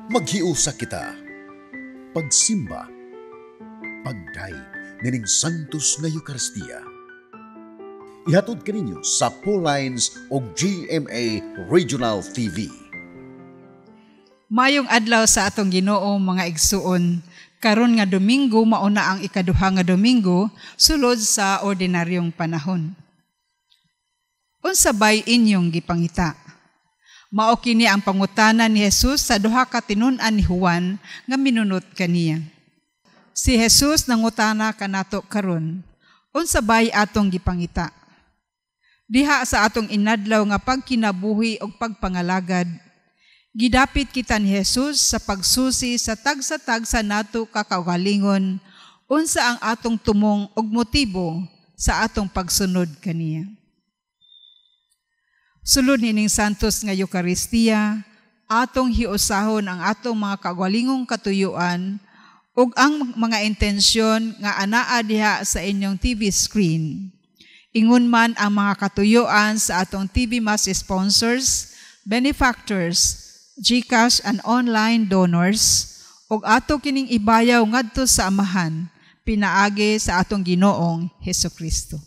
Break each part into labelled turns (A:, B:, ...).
A: Maghiusa kita. Pagsimba. Pagdayeg nining Santos nga Eucharistia. Ihatod kaninyo sa Paulines o GMA Regional TV.
B: Mayong adlaw sa atong Ginoo, mga igsuon. Karon nga Domingo, mauna ang ikaduha nga Domingo sulod sa ordinaryong panahon. Unsa bay inyong gipangita? Mao kini ang pangutana ni Jesus sa duha ka tinun-an ni Juan nga minunot kaniya. Si Jesus nangutana kanato karon, unsa bay atong gipangita? Diha sa atong inadlaw nga pagkinabuhi og pagpangalagad, gidapit kita ni Jesus sa pagsusi sa tagsa-tagsa nato kakaugalingon unsa ang atong tumong og motibo sa atong pagsunod kaniya. Sulod nining Santos nga Eucharistia, atong hiusahon ang atong mga kaugalingong katuyuan ug ang mga intensyon nga anaa diha sa inyong TV screen. Ingon man ang mga katuyuan sa atong TV Mass sponsors, benefactors, GCash and online donors, ug ato kining ibayaw ngadto sa Amahan, pinaagi sa atong Ginoong Hesukristo.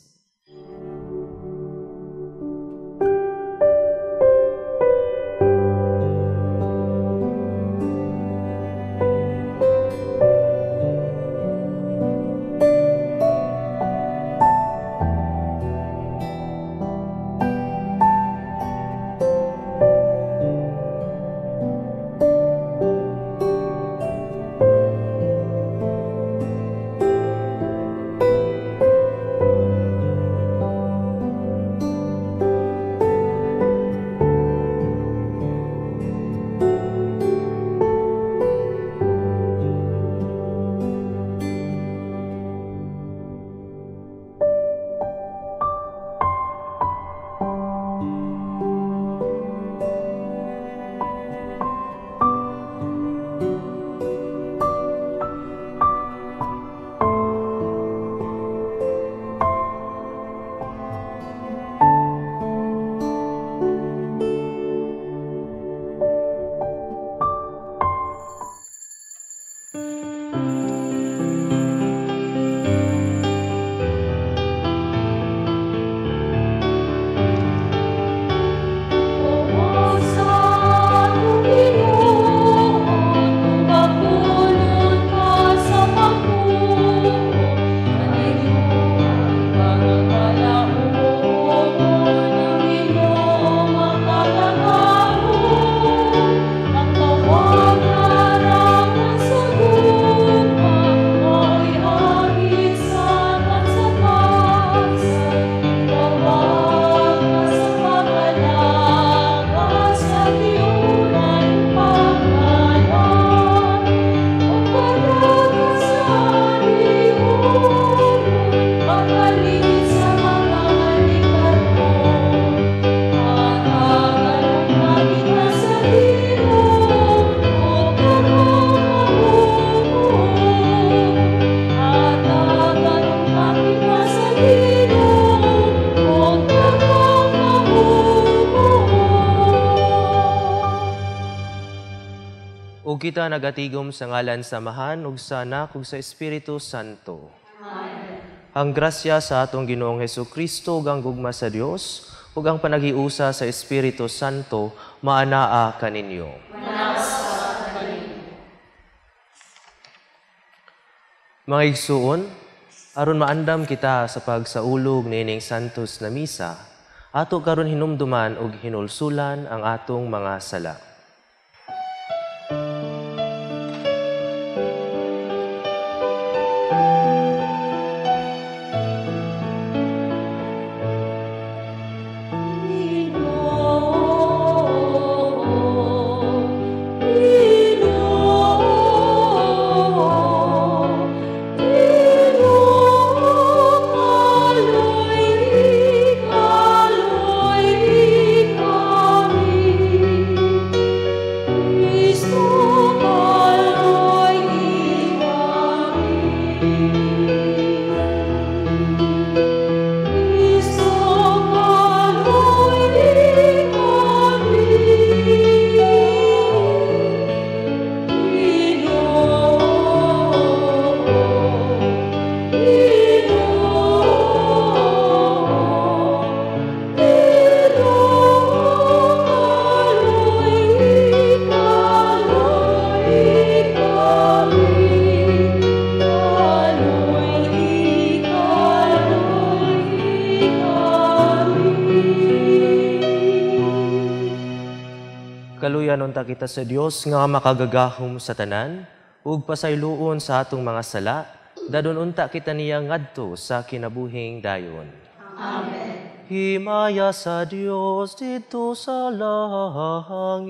C: Kita nagatigom sa ngalan sa Amahan ug sa Anak ug sa Espiritu Santo. Amen. Ang grasya sa atong Ginoong Hesukristo ug ang gugma sa Dios ug ang panaghiusa sa Espiritu Santo maanaa kaninyo. Mga igsuon, aron maandam kita sa pagsaulog niining Santos na misa, ato karon hinumduman ug hinulsulan ang atong mga sala.
D: Kaloy, kami.
C: Dungganon ta kita sa Dios nga makagagahom sa tanan ug pasayloon sa atong mga sala, dadon unta kita niya ngadto sa kinabuhing dayon.
D: Amen.
C: Himaya sa Dios didto sa langit.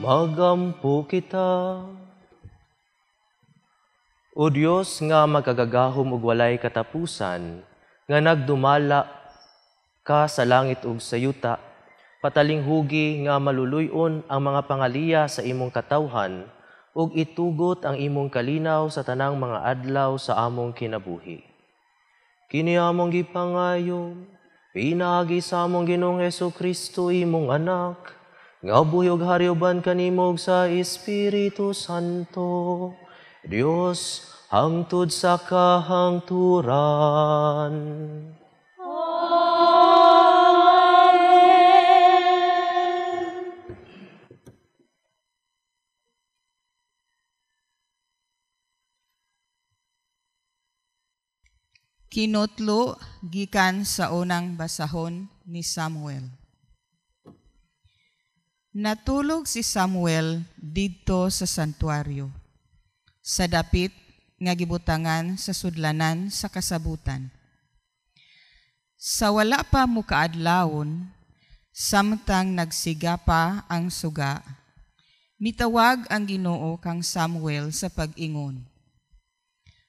C: Magampo kita. O Dios nga magagagahom ug walay katapusan, nga nagdumala ka sa langit ug sa yuta, patalinghugi nga maluluy-on ang mga pangaliya sa imong katawhan, ug itugot ang imong kalinaw sa tanang mga adlaw sa among kinabuhi. Kini among gipangayo, pinaagi sa among Ginoong Hesukristo imong anak, nga buhi ug hari uban kanimo ug sa Espiritu Santo, Dios hangtod sa kahangturan.
D: Amen.
E: Kinutlo gikan sa unang basahon ni Samuel. Natulog si Samuel didto sa santuario, sa dapit nga gibutangan sa sudlanan sa kasabutan. Sa wala pa mukaadlawon, samtang nagsiga pa ang suga, mitawag ang Ginoo kang Samuel sa pag-ingon,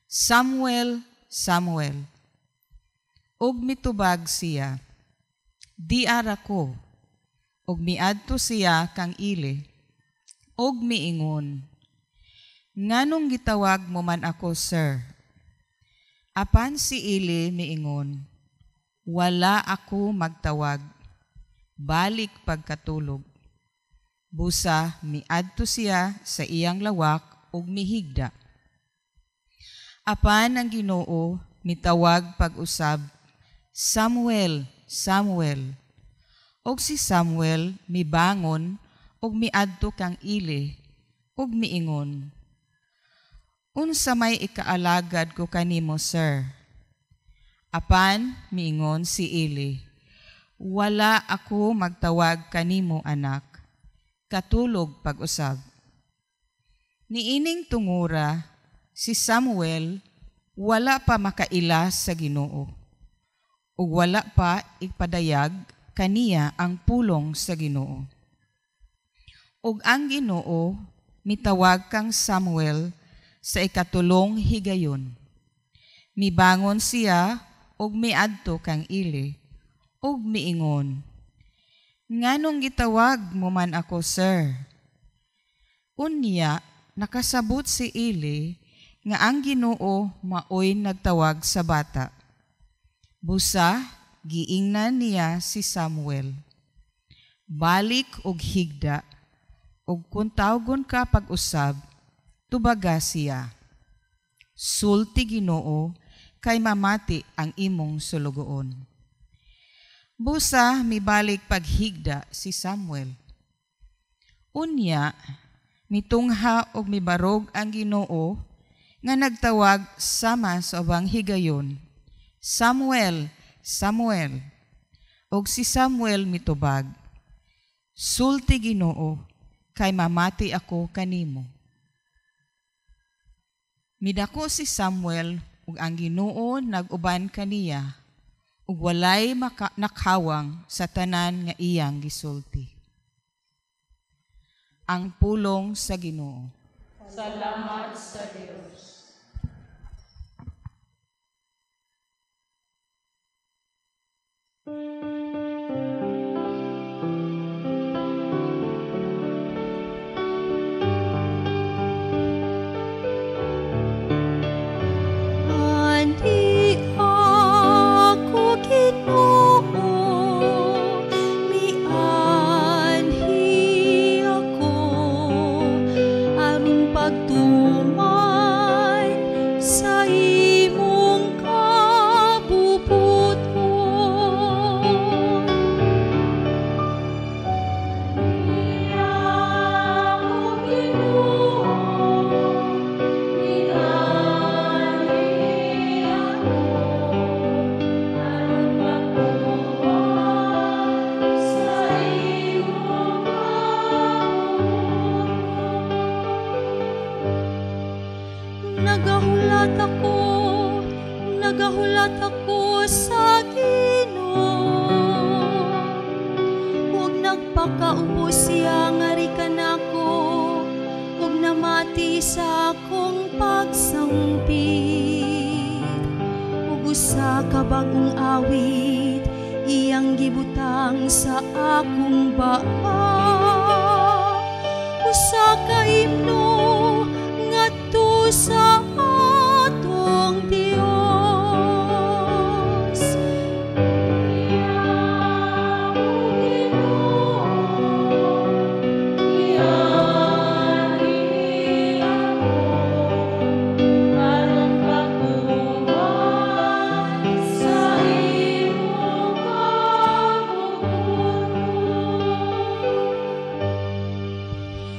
E: "Samuel, Samuel." Ug mitubag siya, "Di ara ko." Ug miadto siya kang Ili, ug miingon, "Nganong gitawag mo man ako, sir?" Apan si Ili miingon, "Wala ako magtawag, balik pagkatulog." Busa miadto siya sa iyang lawak ug mihigda. Apan ang Ginoo mitawag pag-usab, "Samuel, Samuel." Og si Samuel mibangon ug miadto kang Eli ug miingon, "Unsa may ikaalagad ko kanimo, sir?" Apan miingon si Eli, "Wala ako magtawag kanimo, anak. Katulog pag-usab." Niining tungura, si Samuel wala pa makaila sa Ginoo, ug wala pa ipadayag kaniya ang pulong sa Ginoo. Ug ang Ginoo mitawag kang Samuel sa ikatulong higayon. Mibangon siya ug miadto kang Eli ug miingon, "Nganong gitawag mo man ako, sir?" Unya nakasabot si Eli nga ang Ginoo maoy nagtawag sa bata. Busa giingnan niya si Samuel, "Balik og higda, ug kun tawgon ka pag-usab, tubaga siya. Sulti, Ginoo, kay mamati ang imong sulugoon." Busa mibalik paghigda si Samuel. Unya mitungha og mibarog ang Ginoo nga nagtawag sama sa ubang higayon, "Samuel, Samuel." Og si Samuel mitubag, "Sulti, Ginoo, kay mamati ako kanimo." Midako si Samuel ug ang Ginoo nag-uban kaniya ug walay nakawang sa tanan nga iyang gisulti. Ang pulong sa Ginoo.
D: Salamat sa Dios. Andi ako, Ginoo, mianhi ako aron pagtuman sa imong kabubuton. Ako, Ginoo, mianhi ako aron pagtuman sa imong kabubuton. Nagahulat ako sa Ginoo. Ug nagpakaupo siya ngari kanako, ug namati sa akong pagsangpit. Ug usa ka bag-ong awit iyang gibutang sa akong baa. Usa ka himno ngadto sa atong Dios. Ako, Ginoo, mianhi ako aron pagtuman sa imong kabubuton.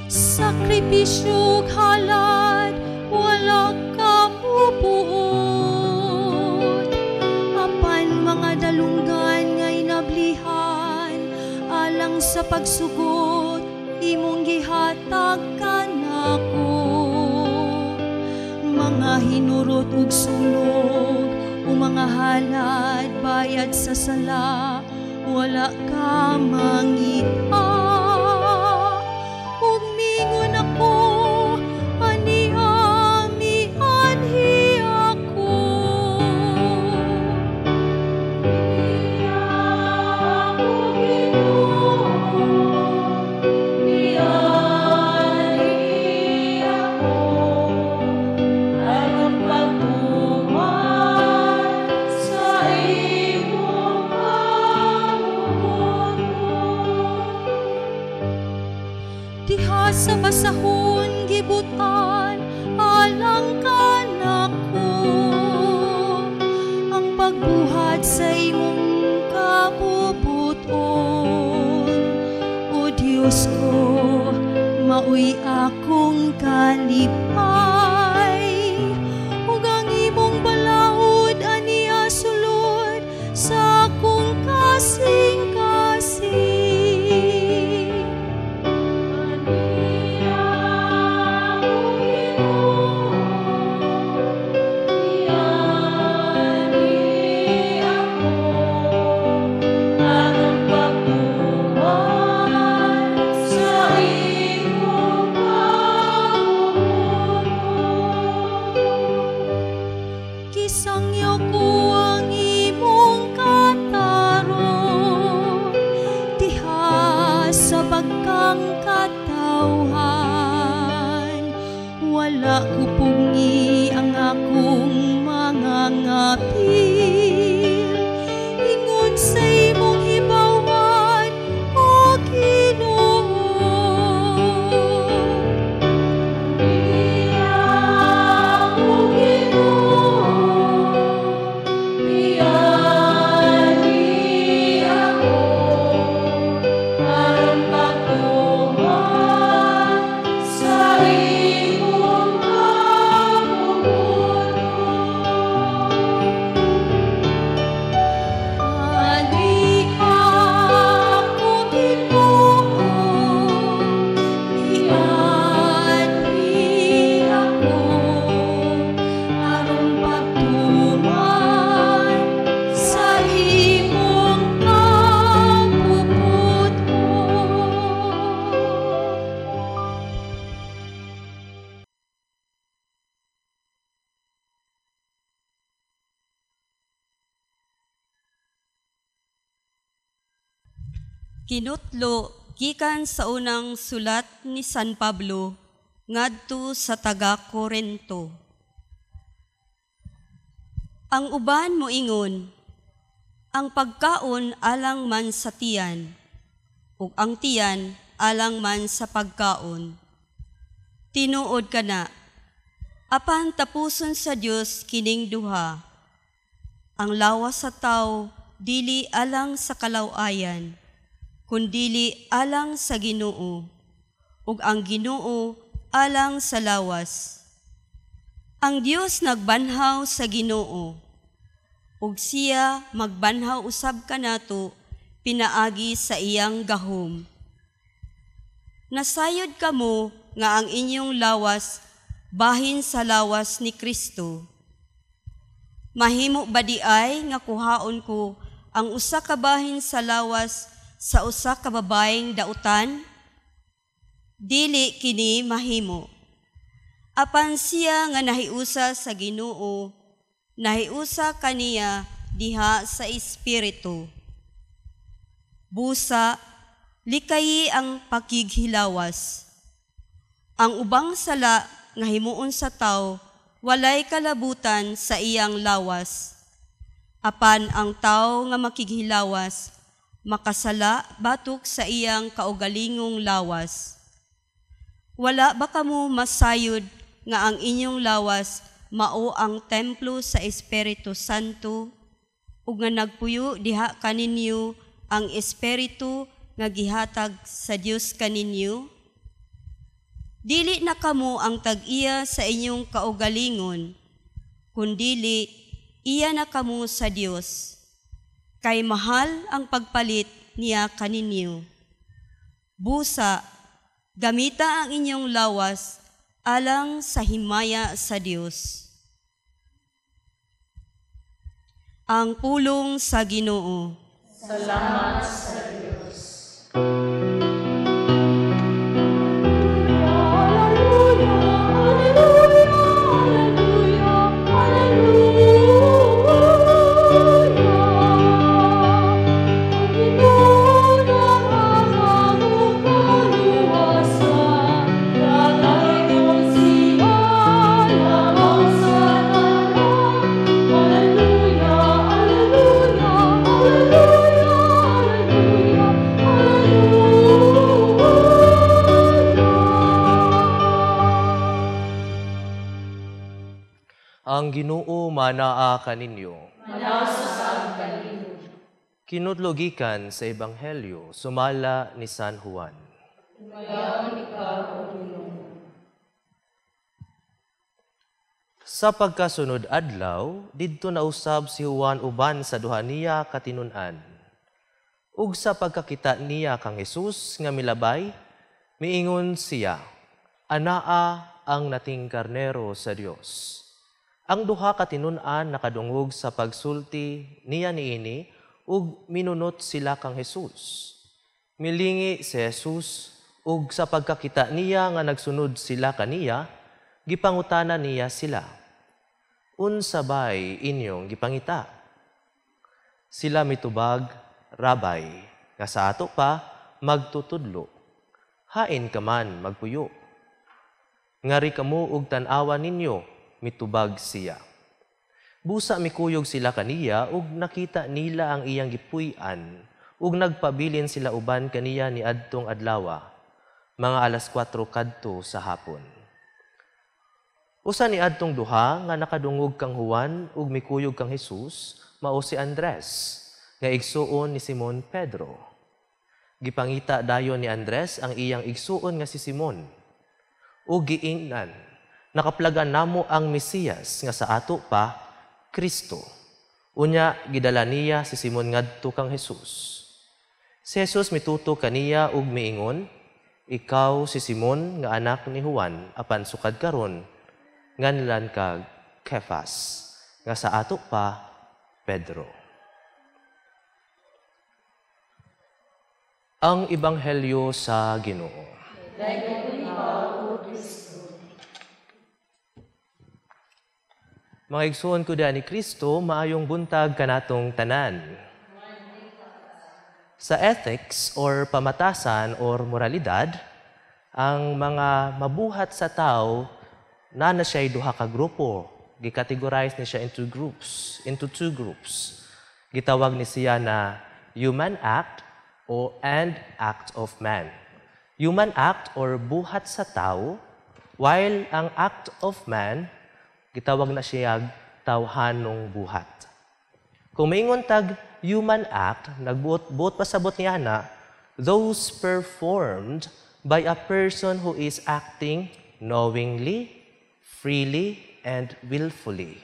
D: Sakripisyo ug halad wala ka mubuot, apan mga dalunggan nga inablihan alang sa pagsugot imong gihatag kanako. Mga hinurot ug sulog o mga halad bayad sa sala wala ka mangita. Ug mingon ako, ania mianhi ako. Ako, Ginoo, mianhi ako aron pagtuman sa imong kabubuton. Basahon gibutan alang kanako ang pagbuhat sa imong kabubuton. O Dios ko, maoy akong kalipay, ug ang imong balaod aniya sulod sa akong kasing-kasing. Kisangyo ko ang imong katarong diha sa bagkang katawhan. Wala ko pungi ang akong mga ngapil ingon sa imong hibawan, O Ginoo.
F: Kinutlo gikan sa unang sulat ni San Pablo ngadto sa taga Korinto. Ang uban moingon, ang pagkaon alang man sa tiyan, ug ang tiyan alang man sa pagkaon. Tinuod kana, apan tapuson sa Dios kining duha. Ang lawas sa tawo dili alang sa kalaw-ayan, kundili alang sa Ginoo, ug ang Ginoo alang sa lawas. Ang Dios nagbanhaw sa Ginoo, ug siya magbanhaw usab kanato pinaagi sa iyang gahom. Nasayod kamo nga ang inyong lawas bahin sa lawas ni Kristo. Mahimo ba di ay nga kuhaon ko ang usa ka bahin sa lawas sa usa ka babaeng dautan? Dili kini mahimo. Apan siya nga nahiusa sa Ginoo, nahiusa kaniya diha sa espiritu. Busa, likayi ang pakighilawas. Ang ubang sala nga himuon sa tawo walay kalabutan sa iyang lawas. Apan ang tawo nga makighilawas makasala batok sa iyang kaugalingong lawas. Wala ba kamo masayod nga ang inyong lawas mao ang templo sa Espiritu Santo, ug nga nagpuyo diha kaninyo ang Espiritu nga gihatag sa Dios kaninyo? Dili na kamo ang tag-iya sa inyong kaugalingon, kundili iya na kamo sa Dios. Kay mahal ang pagpalit niya kaninyo. Busa, gamita ang inyong lawas alang sa himaya sa Dios. Ang pulong sa Ginoo.
G: Salamat sa Dios. Hallelujah, hallelujah, hallelujah, hallelujah.
C: Ang Ginoo manaa kaninyo. Kinutlo gikan sa Ebanghelyo sumala ni San Juan. Sa pagkasunod adlaw, didto nausab si Juan uban sa duha niya katinun-an. Ug sa pagkakita niya kang Jesus nga milabay, miingon siya, "Anaa ang nating karnero sa Dios." Ang duha ka tinun-an nakadungog sa pagsulti niya niini ug minunot sila kang Jesus. Milingi si Jesus ug sa pagkakita niya nga nagsunod sila kaniya, gipangutana niya sila, "Unsa bay inyong gipangita?" Sila mitubag, "Rabay, nga sa ato pa magtutudlo. Hain ka man magpuyo? Ngari kamo og tan-awa ninyo," mitubag siya. Busa mikuyog sila kaniya ug nakita nila ang iyang gipuy-an ug nagpabilin sila uban kaniya niadtong adlawa, mga 4:00 kadto sa hapon. Usa ni adtong duha nga nakadungog kang Juan ug mikuyog kang Jesus mao si Andres, nga igsuon ni Simon Pedro. Gipangita dayon ni Andres ang iyang igsuon nga si Simon ug giingnan, "Nakaplagan namo ang Mesiyas nga sa ato pa Kristo." Unya gidala niya si Simon ngadto kang Jesus. Si Jesus mituto kaniya ug miingon, "Ikaw si Simon nga anak ni Juan, apan sukad karon nganlan kag Kefas, nga sa ato pa Pedro." Ang Ebanghelyo sa Ginoo. Mga igsuon ko ni Kristo, maayong buntag kanatong tanan. Sa ethics or pamatasan or moralidad, ang mga mabuhat sa tao na siya'y duha ka grupo. Gikategorize ni siya into two groups. Gitawag ni siya na human act o and act of man. Human act or buhat sa tao, while ang act of man gitawag na siya tawhanong buhat. Kung maingon tag human act, nagbuot-buot pasabot niya na those performed by a person who is acting knowingly, freely, and willfully.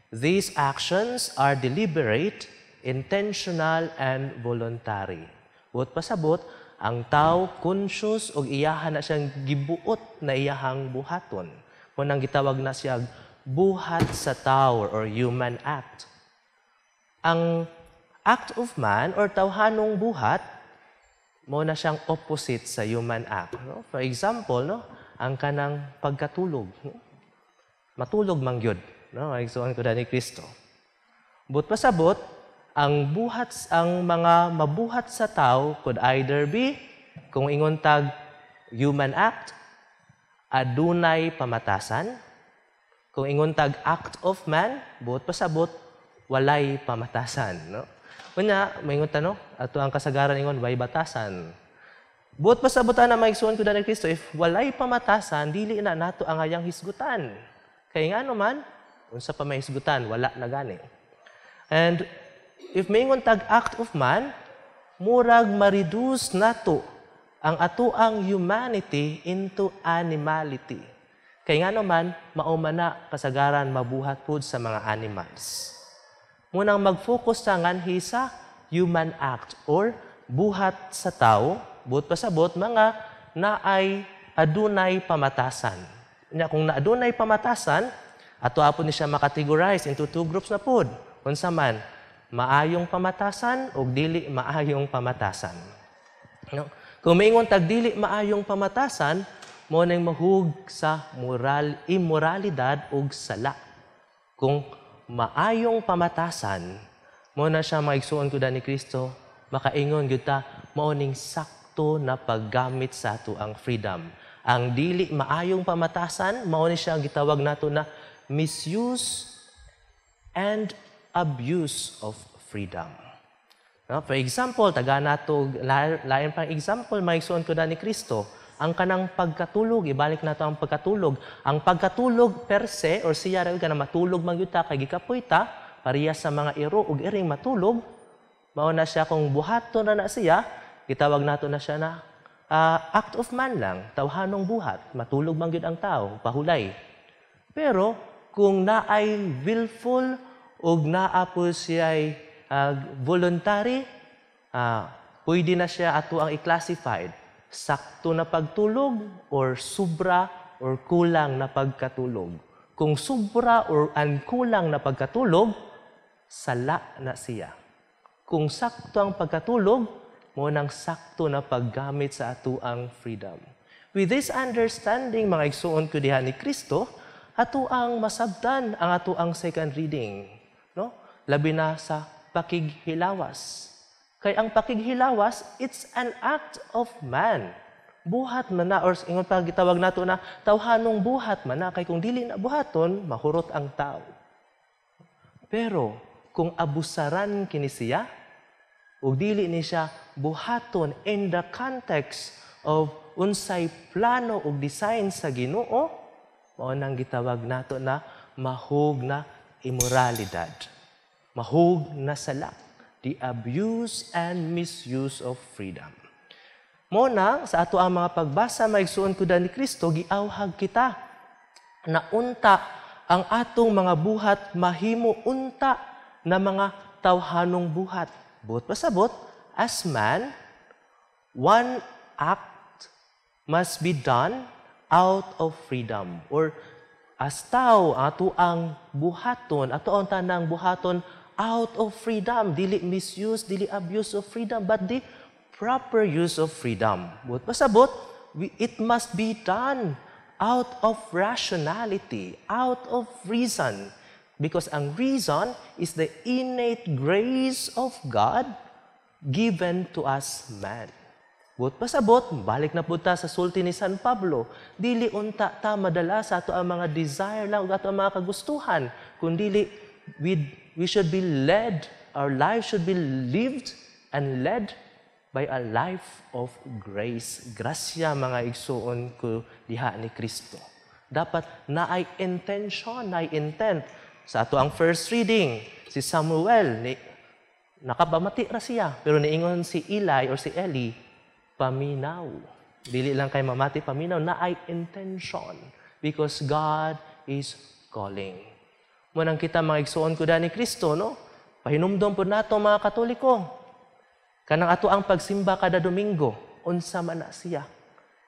C: These actions are deliberate, intentional, and voluntary. Buot pasabot, ang tao conscious og iyahan na siyang gibuot na iyahang buhaton. Kung ang gitawag na siya buhat sa tao or human act. Ang act of man or tawhanong buhat, mo na siyang opposite sa human act. No? For example, no, ang kanang pagkatulog. No? Matulog man gyud, no? Igsuon ko ni Kristo. But pasabot, ang mga mabuhat sa tao could either be, kung ingon tag human act, adunay pamatasan. Kung ingon tag act of man, buot pasabot, walay pamatasan, no? Unya, maingon ta, no? Ato ang kasagaran ingon way batasan. Buot pasabot ana, maigsuon ko ni Kristo, if walay pamatasan, dili na nato ang hayang hisgutan. Kay ngano man, unsa pa may hisgutan, wala na gani. And if maingon tag act of man, murag ma-reduce nato ang atoang humanity into animality. Kay ngano man, mao man na kasagaran mabuhat pud sa mga animals. Munang mag-focus sa nganhi sa human act or buhat sa tao, buot pasabot mga naay adunay pamatasan. Nya kung naadunay pamatasan, ato apod ni siya makategorize into two groups na pud. Unsa man, maayong pamatasan o dili maayong pamatasan. No? Kung maingon tag dili maayong pamatasan, mo nang mahug sa moral, immoralidad ug sala. Kung maayong pamatasan, mo na siya maigsuon ko ni Kristo, makaingon gyud ta mao ning sakto na paggamit sa ato ang freedom. Ang dili maayong pamatasan, mao ni siya ang gitawag nato na misuse and abuse of freedom. No? For example, taga nato lain pang example maigsuon ko ni Kristo, Ang kanang pagkatulog, ibalik nato ang pagkatulog. Ang pagkatulog per se or siya ra kana matulog man gyud ta kay gikapoy ta, parehas sa mga iro ug iring matulog, mao na siya kung buhaton na na siya, gitawag nato na siya na act of man lang, tawhanong buhat, matulog man gyud ang tao, pahulay. Pero kung naay willful ug naa po siya'y voluntary, pwede na siya ato ang i-classified. Sakto na pagtulog or sobra or kulang na pagkatulog. Kung sobra or ang kulang na pagkatulog, sala na siya. Kung sakto ang pagkatulog, mao nang sakto na paggamit sa atuang freedom. With this understanding, mga igsuon ko diha ni Kristo, ato ang masabtan ang ato ang second reading, no? Labi na sa pakighilawas. Kay ang pakighilawas, it's an act of man. Buhat man na, or ingon pa gitawag nato na tawhanong buhat man na, kay kung dili na buhaton, mahurot ang tao. Pero kung abusaran kini siya, ug dili ni siya buhaton in the context of unsay plano ug design sa Ginoo, mao nang gitawag nato na mahug na immoralidad. Mahug na sala. The abuse and misuse of freedom. Mao na, sa ato ang mga pagbasa, maigsuon ko ni Kristo, giawhag kita na unta ang atong mga buhat mahimo unta na mga tawhanong buhat. Buot pasabot, as man, one act must be done out of freedom. Or as tao, ato ang buhaton, ato ang tanang buhaton out of freedom. Dili misuse, dili abuse of freedom, but the proper use of freedom. Buot pasabot, it must be done out of rationality, out of reason. Because ang reason is the innate grace of God given to us man. Buot pasabot, balik na pud ta sa sulti ni San Pablo, dili unta ta madala sa ato ang mga desire lang ug ato ang mga kagustuhan, kundi we should be led, our life should be lived and led by a life of grace. Grasya, mga igsuon ko diha ni Kristo. Dapat naay intention, naay intent. Sa ato ang first reading, si Samuel, ni, nakabamati ra siya, pero niingon si Eli or si Eli, paminaw. Dili lang kay mamati, paminaw, naay intention because God is calling. Mao nang kita, mga igsuon ko ni Kristo, no? Pahinumdom po nato, mga Katoliko. Kanang ato ang pagsimba kada Domingo, unsa man na siya?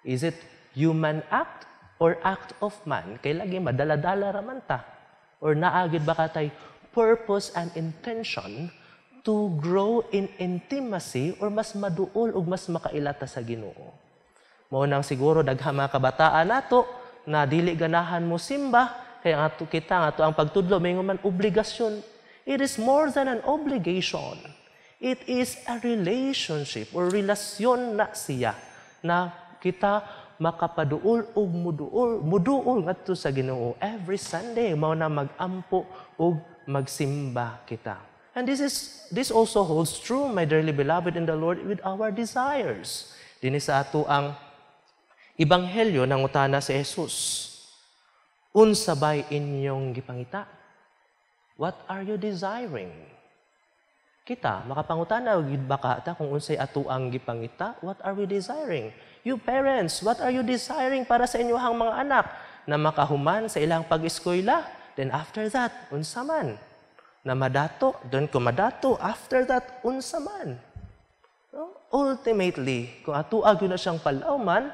C: Is it human act or act of man? Kay lagi madala-dala ra man ta. Or naa gyud ba katay purpose and intention to grow in intimacy or mas maduol ug mas makailata sa Ginoo? Mao nang siguro daghang mga kabataan nato na dili ganahan mo simba kay ang ato kita nga ato ang pagtudlo maingon man obligasyon. It is more than an obligation. It is a relationship or relasyon na siya na kita makapaduol ug muduol ngadto sa Ginoo every Sunday, mao na magampo ug magsimba kita. And this also holds true, my dearly beloved in the Lord, with our desires. Dinhi sa ato ang Ebanghelyo, nangutana si Jesus, "Unsa bay inyong gipangita?" What are you desiring? Kita, makapangutana gyud ba ka ta kung unsay ato ang gipangita? What are we desiring? You parents, what are you desiring para sa inyong mga anak? Na makahuman sa ilang pag-eskwela? Then after that, unsa man? Na madato, then kung madato, after that, unsa man? No? Ultimately, kung ato gyud na siyang palawman,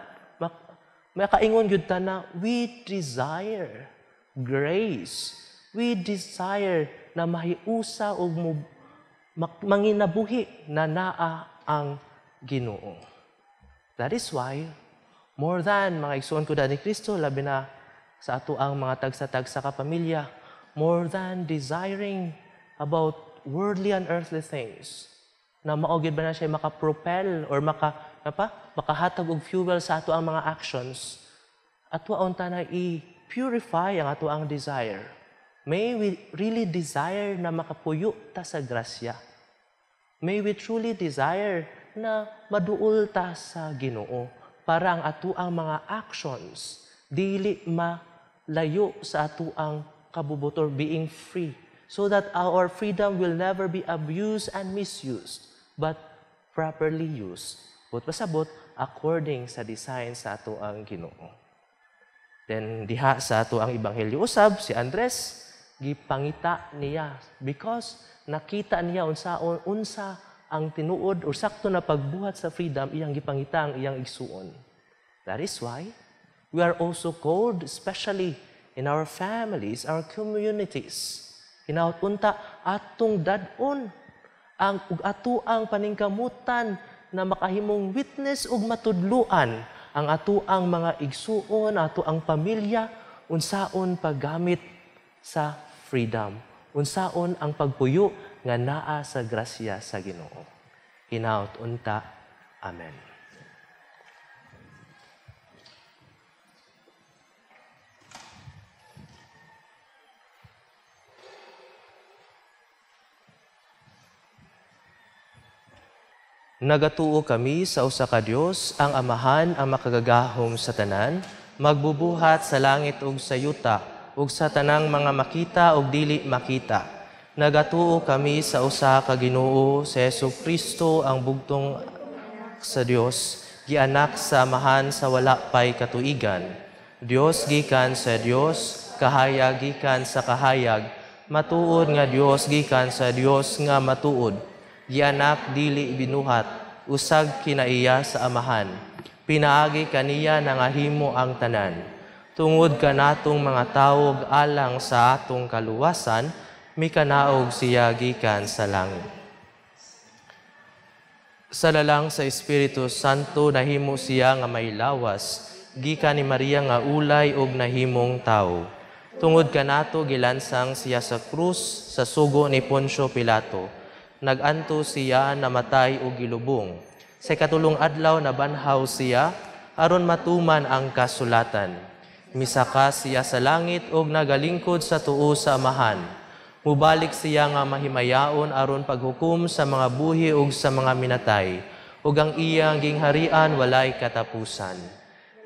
C: makaingon gyud ta na we desire grace. We desire na mahiusa og manginabuhi na naa ang Ginoo. That is why, more than, mga igsuon ko ni Kristo, labi na sa ato ang mga tagsa-tagsa ka pamilya, more than desiring about worldly and earthly things, na mao gyud ba na siya maka-propel or makahatag og fuel sa ato ang mga actions, ato unta na i-purify ang ato ang desire. May we really desire na makapuyo ta sa grasya. May we truly desire na maduol ta sa Ginoo. para ang atuang mga actions dili malayo sa atuang kabubut or being free, so that our freedom will never be abused and misused, but properly used. But pasabot, according sa design sa atuang Ginoo. Then diha sa atuang Ebanghelyo usab, si Andres gipangita niya because nakita niya unsa ang tinuod or sakto na pagbuhat sa freedom, iyang gipangita ang iyang igsuon. That is why we are also called, especially in our families, our communities. Hinaut unta atong dad-on ang ug atuang paningkamutan na makahimong witness ug matudluan ang atuang mga igsuon, atuang pamilya, unsaon paggamit sa freedom, unsaon ang pagpuyo nga naa sa grasya sa Ginoo. Hinaut unta. Amen. Nagatuo kami sa usa ka Dios, ang Amahan, ang makagagahom sa tanan, magbubuhat sa langit ug sa yuta, ug sa tanang mga makita ug dili makita. Nagatuo kami sa usa ka Ginoo, si Jesu-Cristo, ang bugtong sa Dios, gianak sa Amahan sa wala pay katuigan. Dios gikan sa Dios, kahayag gikan sa kahayag, matuod nga Dios gikan sa Dios nga matuod. Gianak dili binuhat, usag kinaiya sa Amahan. Pinaagi kaniya nangahimo ang tanan. Tungod kanatong mga tawo alang sa atong kaluwasan, mikanaog siya gikan sa langit. Sa lalang sa Espiritu Santo nahimo siya nga may lawas, gikan ni Maria nga ulay og nahimong tawo. Tungod kanato gilansang siya sa krus sa sugo ni Poncio Pilato. Naganto siya, namatay og gilubong. Sa ikatulong adlaw nabanhaw siya aron matuman ang kasulatan. Misaka siya sa langit og nagalingkod sa tuo sa Amahan. Mubalik siya nga mahimayaon aron paghukom sa mga buhi ug sa mga minatay, ug ang iyang gingharian walay katapusan.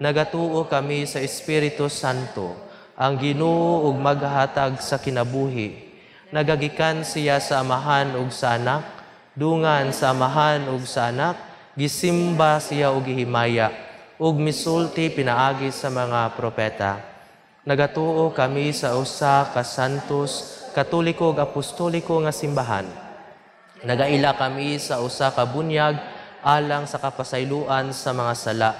C: Nagatuo kami sa Espiritu Santo, ang Ginoo ug maghatag sa kinabuhi. Nagagikan siya sa Amahan ug sa Anak, dungan sa Amahan ug sa Anak, gisimba siya og gihimaya, ug misulti pinaagi sa mga propeta. Nagatuo kami sa usa ka santos, katoliko ug apostoliko nga simbahan. Nagaila kami sa usa ka bunyag alang sa kapasayloan sa mga sala.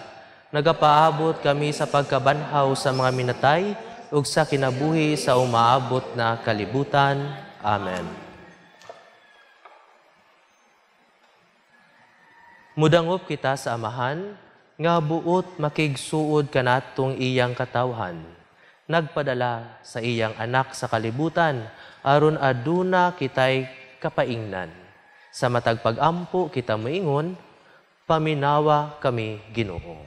C: Nagapaabot kami sa pagkabanhaw sa mga minatay ug sa kinabuhi sa umaabot na kalibutan. Amen. Mudangop kita sa Amahan nga buot makigsuod kanatong iyang katawhan. Nagpadala sa iyang anak sa kalibutan aron aduna kitay kapaingnan. Sa matag pag-ampo kita moingon, paminawa kami Ginoo.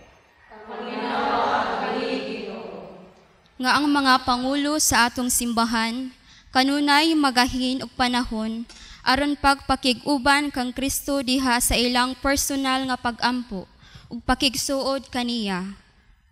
D: Paminawa kami Ginoo. Nga ang mga pangulo sa atong simbahan kanunay magahin og panahon aron pagpakig-uban kang Kristo diha sa ilang personal nga pag-ampo ug pakigsuod kaniya.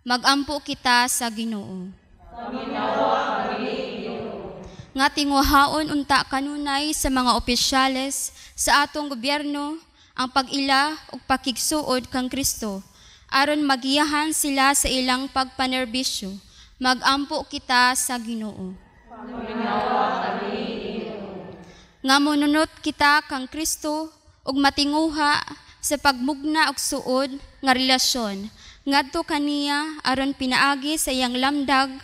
D: Magampo kita sa Ginoo.
G: Paminawa kami Ginoo.
D: Nga tinguhaon unta kanunay sa mga opisyales sa atong gobyerno ang pag-ila ug pakigsuod kang Kristo aron magiyahan sila sa ilang pagpanerbisyo. Magampo kita sa Ginoo.
G: Paminawa kami Ginoo.
D: Nga monunot kita kang Kristo ug matinguha sa pagmugna og suod nga relasyon ngadto kaniya aron pinaagi sa iyang lamdag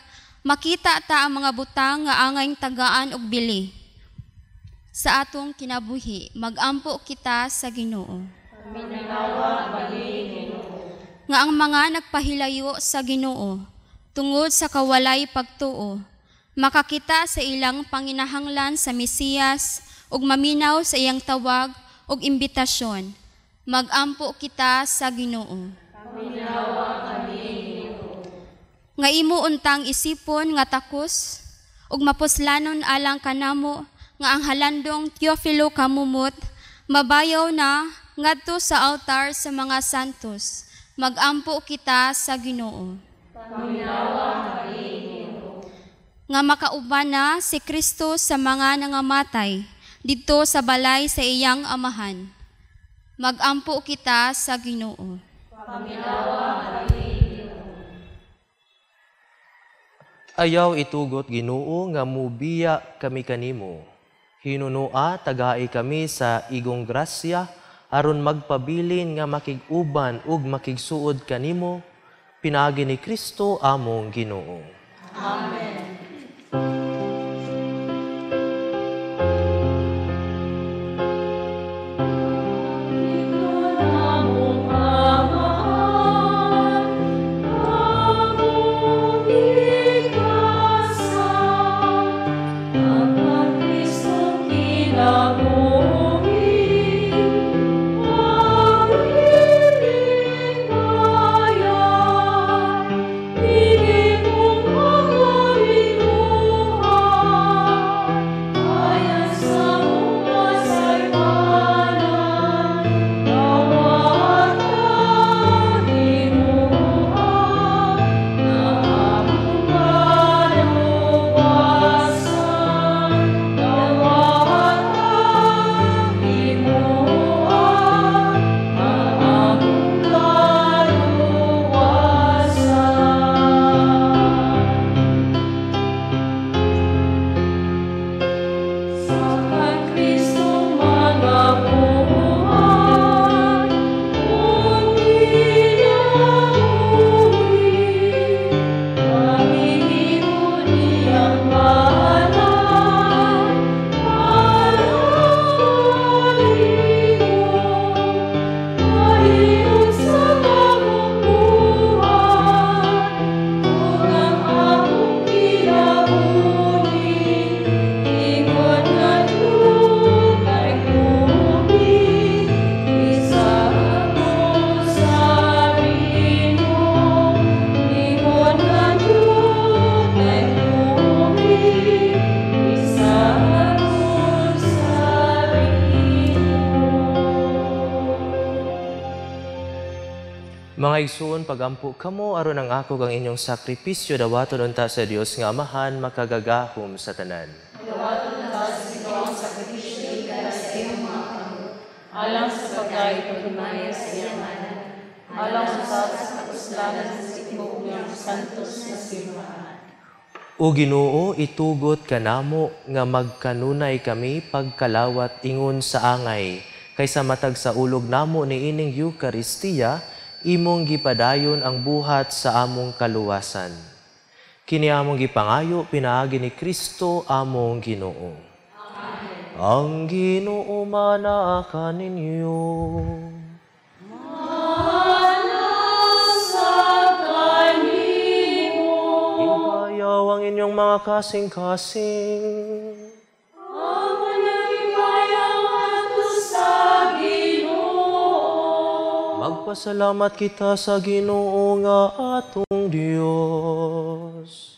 D: makita ta ang mga butang nga angayng tagaan og bili sa atong kinabuhi. Magampo kita sa Ginoo.
G: Paminawa kami Ginoo.
D: Nga ang mga nagpahilayo sa Ginoo tungod sa kawalay pagtuo makakita sa ilang panginahanglan sa Mesiyas ug maminaw sa iyang tawag ug imbitasyon. Magampo kita sa Ginoo.
G: Paminawa kami Ginoo.
D: Nga imo untang isipon nga takos ug mapuslanon alang kanamo nga ang halandong Teofilo Camomot mabayaw na ngadto sa altar sa mga santos. Magampo kita sa Ginoo. Nga makauban na si Kristo sa mga nangamatay didto sa balay sa iyang amahan. Magampo kita sa Ginoo.
C: Ayaw itugot Ginoo nga mubiya kami kanimo. Hinunua tagai kami sa igong grasya aron magpabilin nga makig-uban ug makigsuod kanimo pinaagi ni Kristo among Ginoo.
G: Amen.
C: Mga igsuon, pagampo kamo aron ang ako kang inyong sakripisyo dawaton unta sa Dios nga Amahan makagagahom sa tanan.
G: Dawaton unta sa Ginoo ang sakripisyo gikan sa imong mga kamot, alang sa pagkaipagmaya sa iyang ngalan, alang sa kapuslanan sa tibuok niyang santos na simbahan.
C: O Ginoo, itugot kanamo nga magkanunay kami pagkalawat ingon sa angay kaysa matag sa ulog namo niining Eukaristiya, imong gipadayon ang buhat sa among kaluwasan. Kini among gipangayo pinaagi ni Kristo among Ginoo.
G: Amen.
C: Ang Ginoo manaa kaninyo.
G: Mana sa kanimo.
C: Ipayaw ang inyong mga kasing-kasing. Magpasalamat kita sa Ginoo nga atong Dios.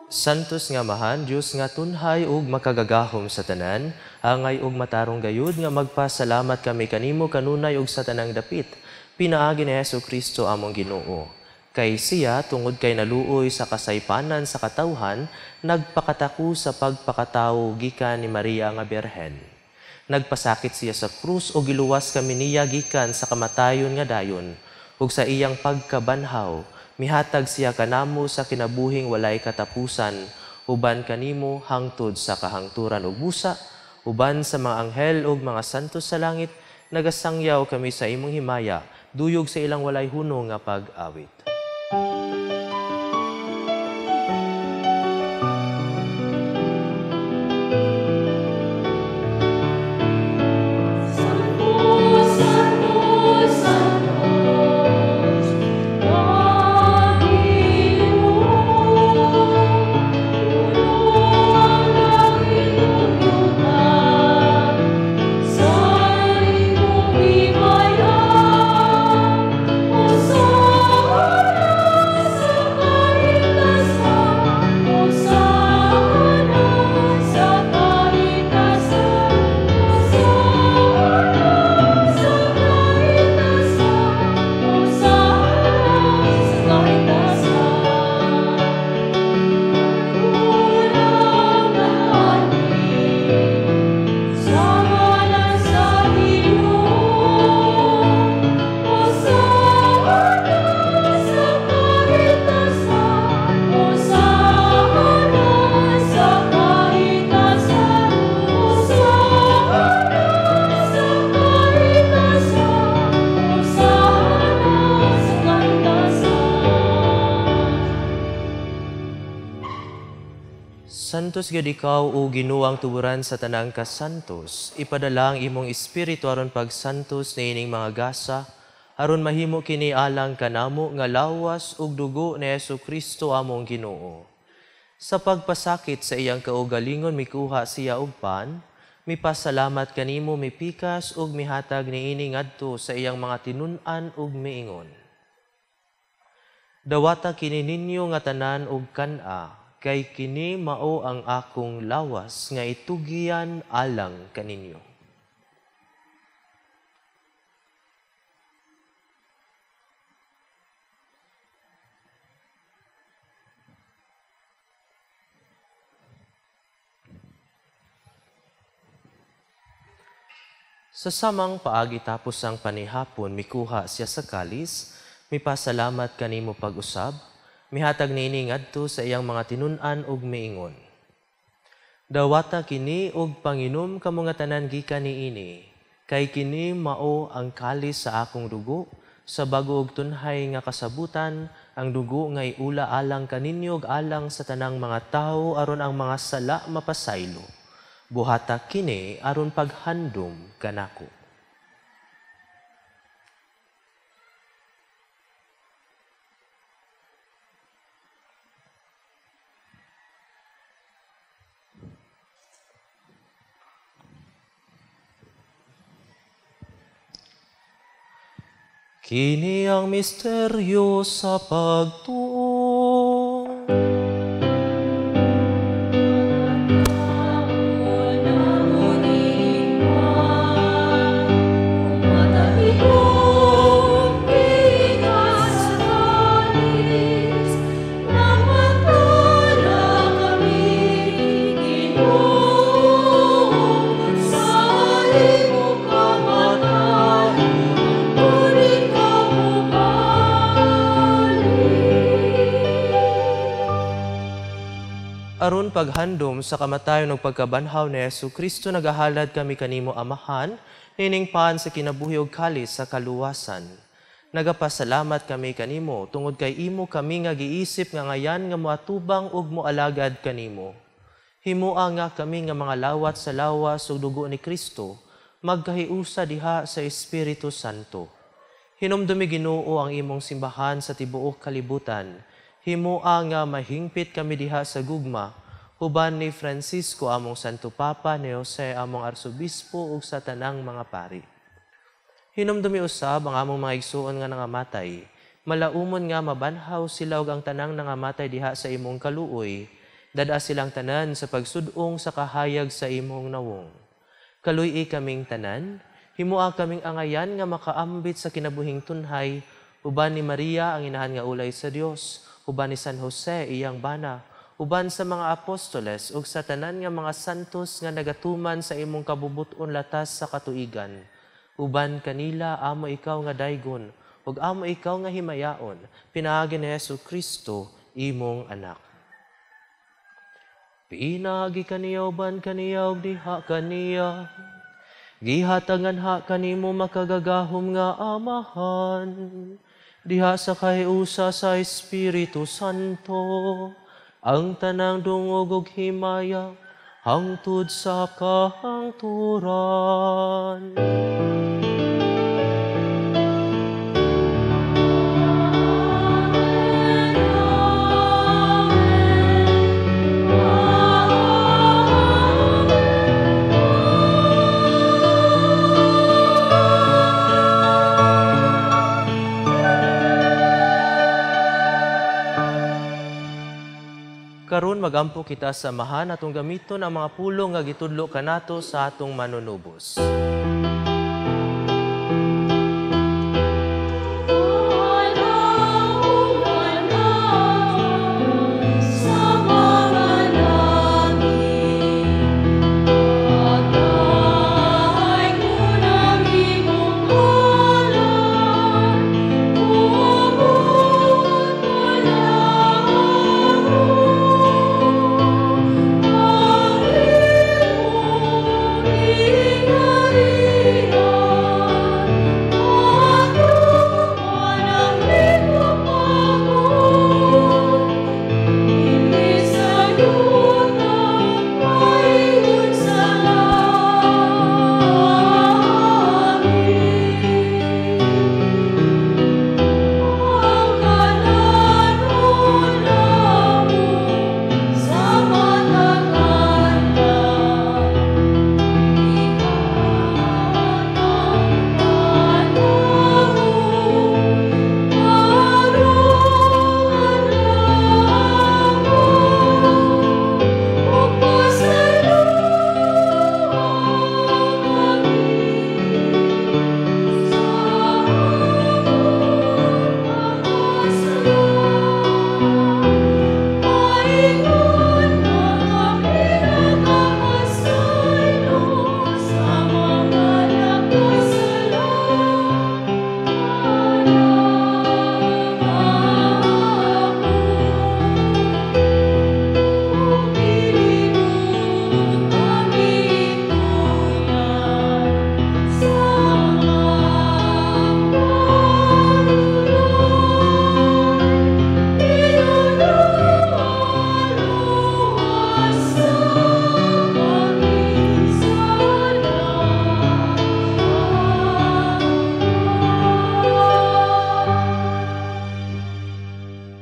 C: Santos nga Amahan, Dios nga tunhay ug makagagahom sa tanan, angay ug matarong gayud nga magpasalamat kami kanimo kanunay ug sa tanang dapit, pinaagi ni Hesus Kristo among Ginoo. Kay siya, tungod kay naluoy sa kasaypanan sa katawhan, nagpakatako sa pagpakatawo gikan ni Maria nga Birhen. Nagpasakit siya sa krus o giluwas kami niya gikan sa kamatayon nga dayon, ug sa iyang pagkabanhaw, mihatag siya kanamo sa kinabuhing walay katapusan, uban kanimo hangtod sa kahangturan ug busa, uban sa mga anghel ug mga santos sa langit, nagasangyaw kami sa imong himaya, duyog sa ilang walay hunong nga pag-awit.
G: Sa
C: Santos gyud ikaw o Ginoo ang tuburan sa tanang kasantos. Ipadala ang imong espiritu aron pagsantos niining mga gasa, aron mahimo kini alang kanamo nga lawas ug dugo ni Hesukristo among Ginoo. Sa pagpasakit sa iyang kaugalingon mikuha siya og pan, mipasalamat kanimo, mipikas ug mihatag niini ngadto sa iyang mga tinun-an ug miingon. Dawata kini ninyo nga tanan og kan-a, kay kini mao ang akong lawas nga itugiyan alang kaninyo. Sa samang paagi tapos ang panihapon, mikuha siya sa kalis, mipasalamat kanimo pag-usab, mihatag niini ngadto sa iyang mga tinun-an ug miingon. Dawata kini og panginom kamo nga tanan gikan niini, kay kini mao ang kalis sa akong dugo, sa bago og tunhay nga kasabutan, ang dugo nga iula alang kaninyo ug alang sa tanang mga tawo aron ang mga sala mapasaylo. Buhata kini aron paghandom kanako. Kini ang misteryo sa pagtuo. Aron paghandom sa kamatayon ug pagkabanhaw ni Hesukristo, nagahalad kami kanimo Amahan, nining paan sa kinabuhi ug kalis sa kaluwasan. Nagapasalamat kami kanimo tungod kay imo kami nga giisip nga ngayan nga moatubang ug moalagad kanimo. Himoa nga kami nga mga lawat sa lawas ug dugo ni Kristo, magkahiusa diha sa Espiritu Santo. Hinumdumi Ginoo ang imong simbahan sa tibuok kalibutan. Himoa nga mahingpit kami diha sa gugma, huban ni Francisco among Santo Papa, ni Jose among Arsobispo ug sa tanang mga pari. Hinumdumi usab ang among mga igsuon nga nangamatay, malaumon nga mabanhaw sila ug ang tanang nangamatay diha sa imong kaluoy, dada silang tanan sa pagsud-ong sa kahayag sa imong nawong. Kaluy-i kaming tanan, himoa kaming angayan nga makaambit sa kinabuhing tunhay, uban ni Maria ang inahan nga ulay sa Dios, uban ni San Jose iyang bana, uban sa mga apostoles ug sa tanan nga mga santos nga nagatuman sa imong kabubuton latas sa katuigan. Uban kanila amo ikaw nga daygon ug amo ikaw nga himayaon, pinaagi ni Hesukristo imong anak. Pinaagi kaniya uban kaniya ug diha kaniya, gihatangan ha kanimo makagagahom nga Amahan, diha sa kahiusa sa Espiritu Santo, ang tanang dungog ug himaya hangtod sa kahangturan. Karon magampo kita sa Amahan atong gamiton ang mga pulong nga gitudlo kanato sa atong manunubos.
D: Amen.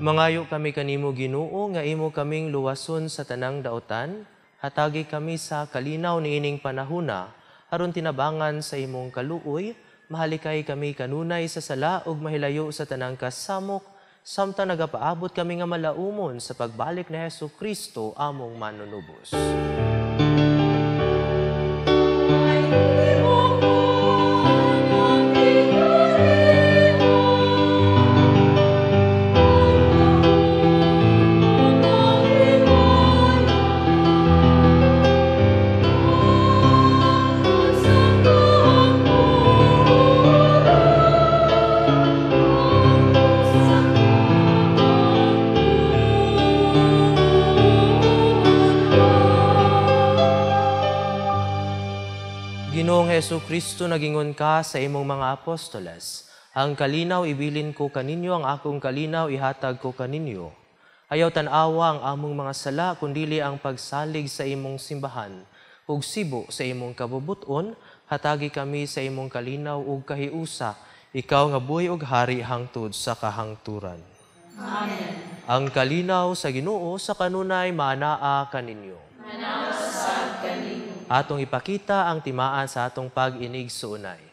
C: Mangayo kami kanimo Ginoo nga imo kaming luwason sa tanang daotan, hatagi kami sa kalinaw niining panahuna, aron tinabangan sa imong kaluoy, mahalikay kami kanunay sa sala ug mahilayo sa tanang kasamok, samtang nagapaabot kami nga malaumon sa pagbalik ni Hesus Kristo among manunubos. Ginoong Hesus Kristo, nagingon ka sa imong mga apostoles, ang kalinaw ibilin ko kaninyo, ang akong kalinaw ihatag ko kaninyo. Ayaw tan-awa ang among mga sala, kundili ang pagsalig sa imong simbahan. Ug sibo sa imong kabubuton, hatagi kami sa imong kalinaw ug kahiusa, ikaw nga buhi ug hari hangtod sa kahangturan.
G: Amen.
C: Ang kalinaw sa Ginoo sa kanunay maanaa kaninyo. Atong ipakita ang timaan sa atong pag-inig suunay.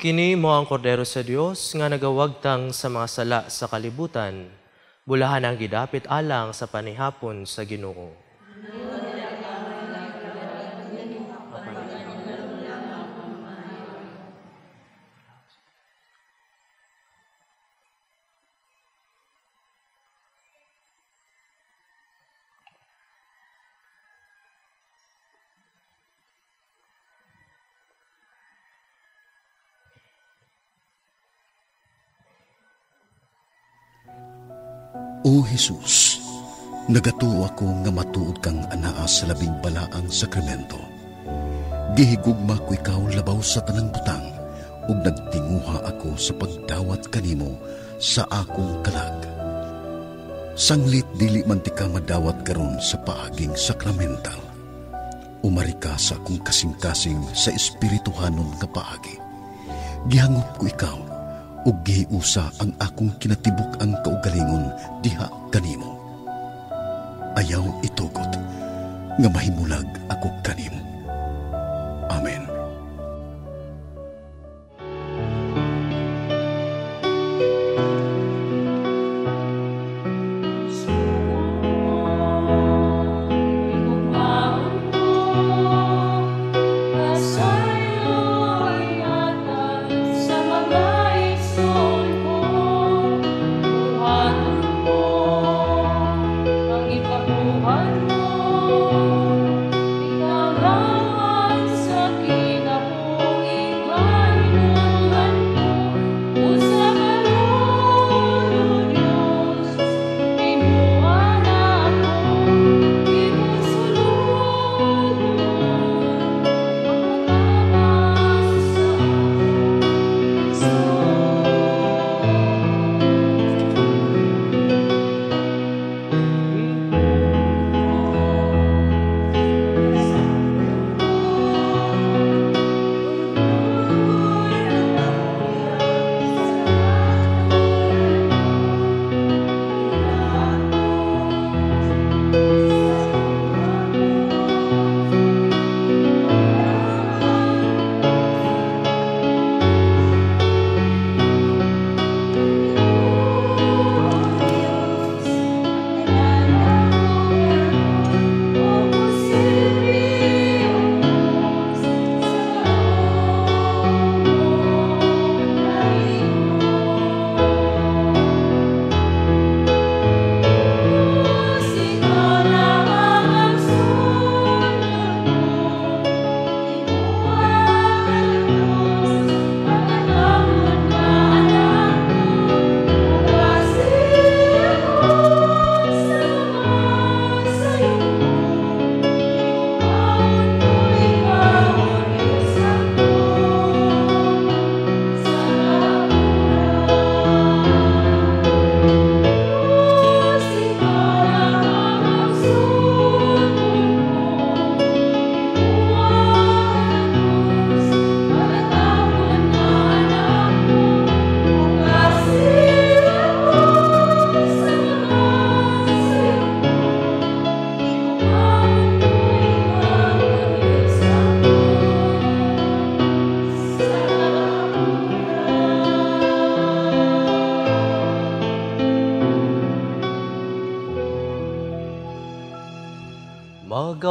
C: Kini mo ang kordero sa Dios nga nagawagtang sa mga sala sa kalibutan. Bulahan ang gidapit alang sa panihapon sa Ginoo.
A: O Jesus, nagatuo ako nga matuod kang anaa sa labing balaang sakramento. Gihigugma ko ikaw labaw sa tanang butang, ug nagtinguha ako sa pagdawat kanimo sa akong kalag. Sanglit dili man ti ka madawat karon sa paaging sakramental. Umari ka sa akong kasing-kasing sa espirituhanon nga paagi. Gihangop ko ikaw, ug gihiusa ang akong kinatibuk ang kaugalingon diha kanimo. Ayaw itugot nga mahimulag ako kanimo. Amen.
G: Ikaw lang ang sakit.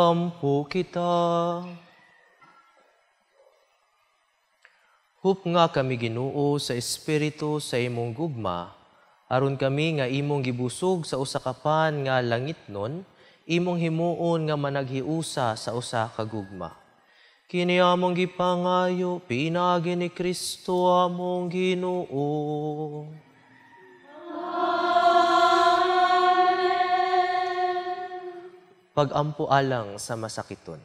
C: Mag-ampo kita. Hupnga kami, Ginoo, sa Espiritu sa imong gugma, aron kami nga imong gibusog sa usa ka pan nga langitnon, imong himuon nga managhiusa sa usa ka gugma. Kini among gipangayo pinaagi ni Kristo among Ginoo. Amen. Pag-ampo alang sa masakiton.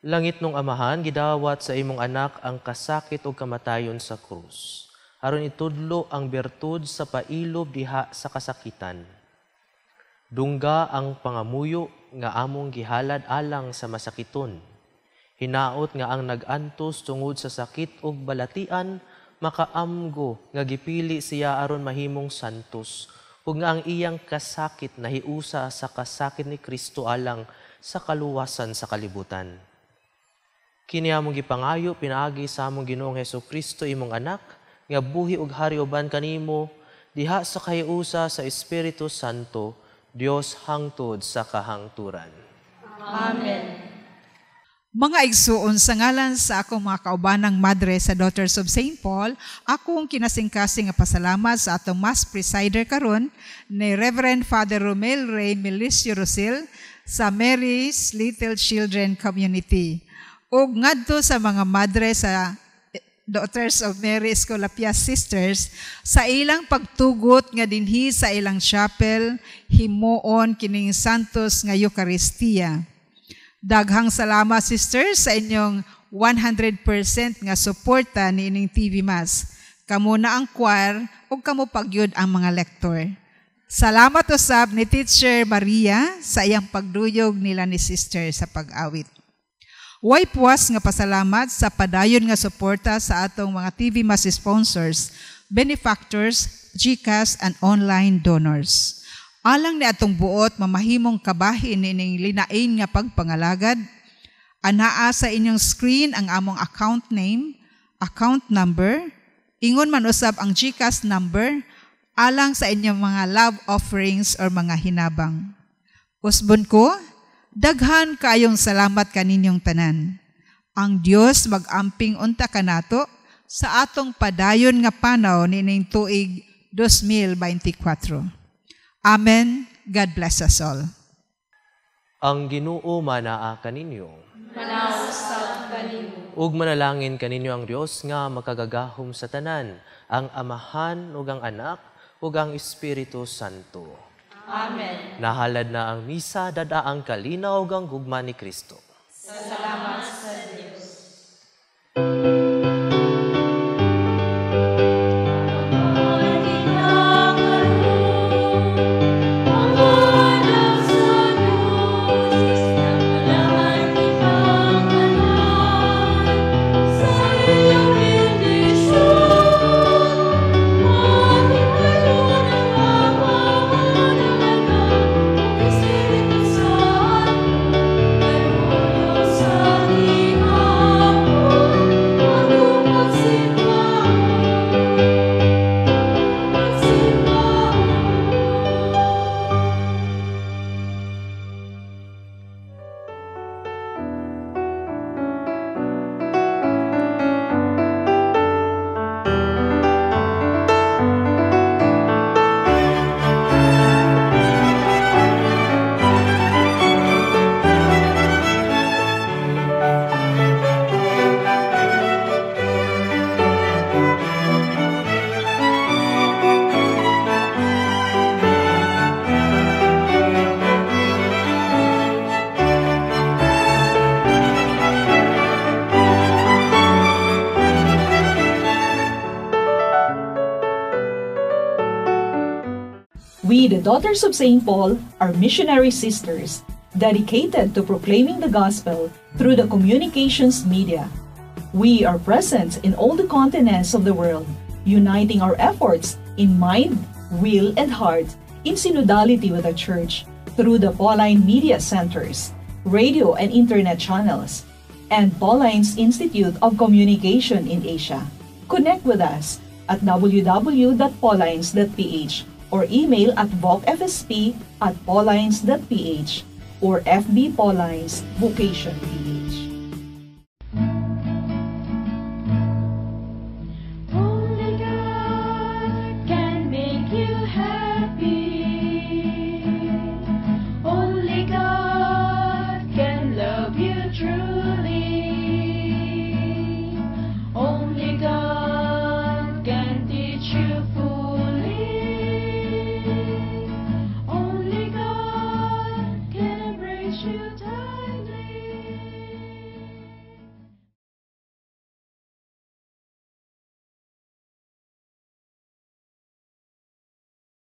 C: Langit nung Amahan, gidawat sa imong anak ang kasakit o kamatayon sa krus, aron itudlo ang bertud sa pailob diha sa kasakitan. Dungga ang pangamuyo nga among gihalad alang sa masakiton. Hinaot nga ang nag-antos tungod sa sakit ug balatian, makaamgo nga gipili siya aron mahimong santos, ug nga ang iyang kasakit nahiusa sa kasakit ni Kristo alang sa kaluwasan sa kalibutan. Kini among gipangayo pinaagi sa among Ginoong Hesukristo imong anak nga buhi ug hari uban kanimo diha sa kahiusa sa Espiritu Santo, Dios hangtod sa kahangturan.
G: Amen.
B: Mga igsuon, sa ngalan sa akong mga kaubanang madre sa Daughters of St. Paul, akong kinasingkasing nga pasalamat sa atong Mass Presider karon ni Reverend Father Romel Ray Melicio Rosil sa Mary's Little Children Community. Ug ngadto sa mga madre sa Daughters of Mary Escolapia Sisters sa ilang pagtugot nga dinhi sa ilang chapel himuon kining Santos nga Eucharistia. Daghang salamat, sisters, sa inyong 100% nga suporta niining TV Mass. Kamo na ang choir ug kamo pagyud ang mga lektor. Salamat usab ni Teacher Maria sa iyang pagduyog nila ni sister sa pag-awit. Way puwas nga pasalamat sa padayon nga suporta sa atong mga TV Mass sponsors, benefactors, GCash and online donors. Alang ni atong buot mamahimong kabahin niining linain nga pagpangalagad, anaa sa inyong screen ang among account name, account number, ingon man usab ang GCash number, alang sa inyong mga love offerings or mga hinabang. Usbon ko, daghan kaayong salamat kaninyong tanan. Ang Dios mag-amping unta kanato sa atong padayon nga panaw niining tuig 2024. Amen. God bless us all.
C: Ang Ginoo manaa kaninyo.
G: Manausap kanimo.
C: Ug manalangin kaninyo ang Dios nga makagagahom sa tanan, ang Amahan ug ang Anak ug ang Espiritu Santo.
G: Amen.
C: Nahalad na ang misa, dada ang kalinaw ug ang gugma ni Kristo.
G: Salamat sa Dios.
H: We, the Daughters of St. Paul, are missionary sisters dedicated to proclaiming the gospel through the communications media. We are present in all the continents of the world, uniting our efforts in mind, will, and heart in synodality with the Church through the Pauline Media Centers, radio and internet channels, and Pauline's Institute of Communication in Asia. Connect with us at www.paulines.ph or email at vocfsp@paulines.ph or FB Paulines Vocation PH.